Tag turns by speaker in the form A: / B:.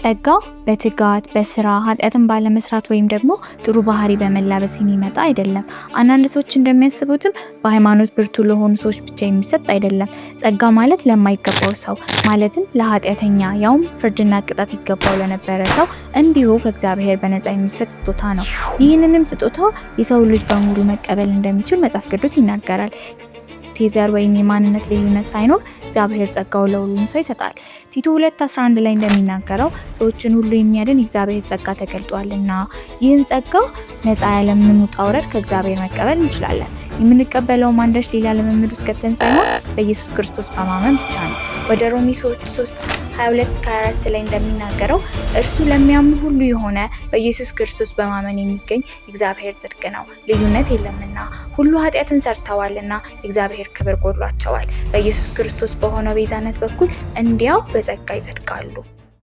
A: ጸጋ በትጋት፣ በስራ፣ ኃጢአትን ባለመስራት ወይም ደግሞ ጥሩ ባህሪ በመላበስ የሚመጣ አይደለም። አንዳንድ ሰዎች እንደሚያስቡትም በሃይማኖት ብርቱ ለሆኑ ሰዎች ብቻ የሚሰጥ አይደለም። ጸጋ ማለት ለማይገባው ሰው፣ ማለትም ለኃጢአተኛ፣ ያውም ፍርድና ቅጣት ይገባው ለነበረ ሰው እንዲሁ ከእግዚአብሔር በነፃ የሚሰጥ ስጦታ ነው። ይህንንም ስጦታ የሰው ልጅ በሙሉ መቀበል እንደሚችል መጽሐፍ ቅዱስ ይናገራል። የዘር ወይም የማንነት ልዩነት ሳይኖር እግዚአብሔር ጸጋው ለሁሉም ሰው ይሰጣል። ቲቶ 2:11 ላይ እንደሚናገረው ሰዎችን ሁሉ የሚያድን የእግዚአብሔር ጸጋ ተገልጧልና ይህን ጸጋ ነፃ ያለምንም ውጣ ውረድ ከእግዚአብሔር መቀበል እንችላለን። የምንቀበለውም አንዳች ሌላ ልምምድ ውስጥ ገብተን ሳይሆን በኢየሱስ ክርስቶስ በማመን ብቻ ነው። ወደ ሮሜ 3:22-24 ላይ እንደሚናገረው እርሱ ለሚያምኑ ሁሉ የሆነ በኢየሱስ ክርስቶስ በማመን የሚገኝ እግዚአብሔር ጽድቅ ነው፣ ልዩነት የለምና ሁሉ ኃጢአትን ሰርተዋልና የእግዚአብሔር ክብር ጎድሏቸዋል። በኢየሱስ ክርስቶስ በሆነው ቤዛነት በኩል እንዲያው በጸጋ ይጸድቃሉ።